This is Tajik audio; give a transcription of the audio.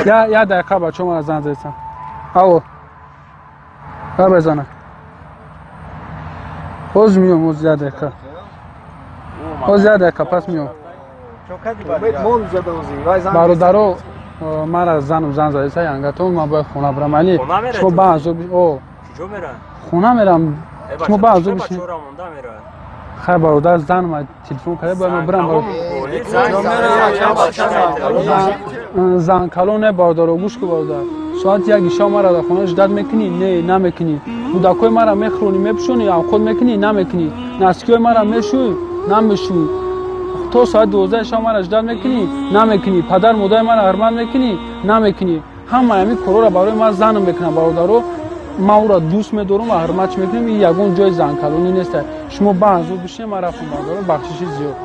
Я дақиқа, бачаҳо, мара занг задистам. Алло, га безана, ҳозир миём, ҳозир, як дақиқа, ҳозир, як дақиқа пас миём. Бародаро, мара занам занг задиста, янгатон, ман бояд хона бирам. Али, шумо ба азоб о хона мерам, шумо ба азоб. Хай, бародар, занам телефон карда, бояд ман бирам. Зан калон не, бародаро, гӯш ку, бародар, соати 1 шаб мара дар хона ждать мекунӣ? Не, намекунӣ. Кӯдакҳои мара мехӯронӣ, мепӯшонӣ, авқот мекунӣ? Намекунӣ. Носки ҳои мара мешӯй? Намешӯй. То соати 12 шаб мара ждать мекунӣ? Намекунӣ. Падар модари мара ҳурмат мекунӣ? Намекунӣ. Ҳамаи ҳамин корҳоро барои ман занам мекунам. Бародаро, ман ӯро дӯст медорам ва ҳурматш мекунам. Ин ягон ҷои занкалонӣ нест. Шумо ба азоб бишинед, ман рафтам, бародаро, бахшиши зиёд.